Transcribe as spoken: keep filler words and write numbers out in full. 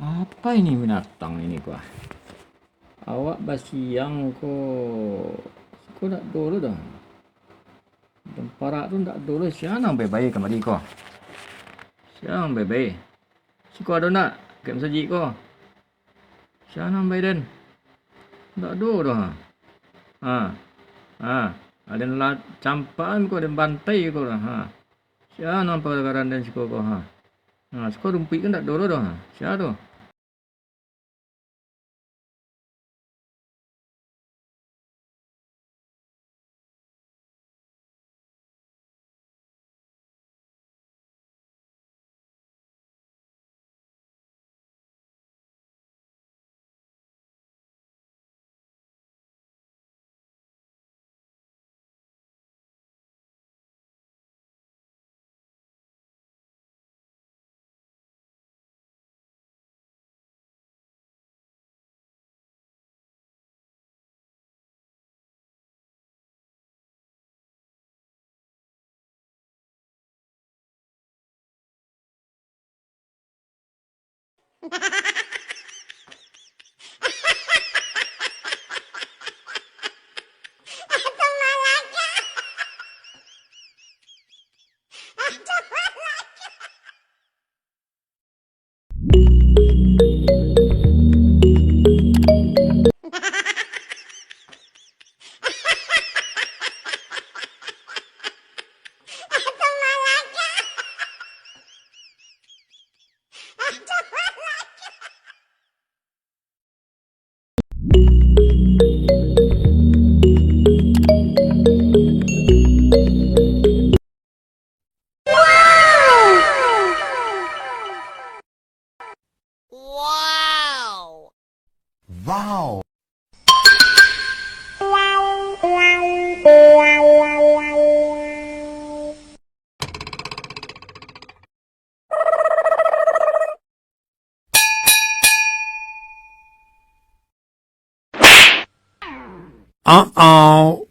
Apo ini binatang ini ko ah? Awak basiang ko, siko dak ado lo doh. Damparak tu dak ado lo, sia nan bae-bae kamari ko? Sia nan bae-bae? Siko ado ndak? Ka masajik ko. Sia nan bae den? Dak ado doh ha. Ha. Ha. Aden lah campakan ko, den bantai ko lah ha. Sia nan pagara-garaan den siko ko ha. Ha, siko rumpuik kan dak ado lo doh ha. Sia tu? Wow. Wow. Uh-oh.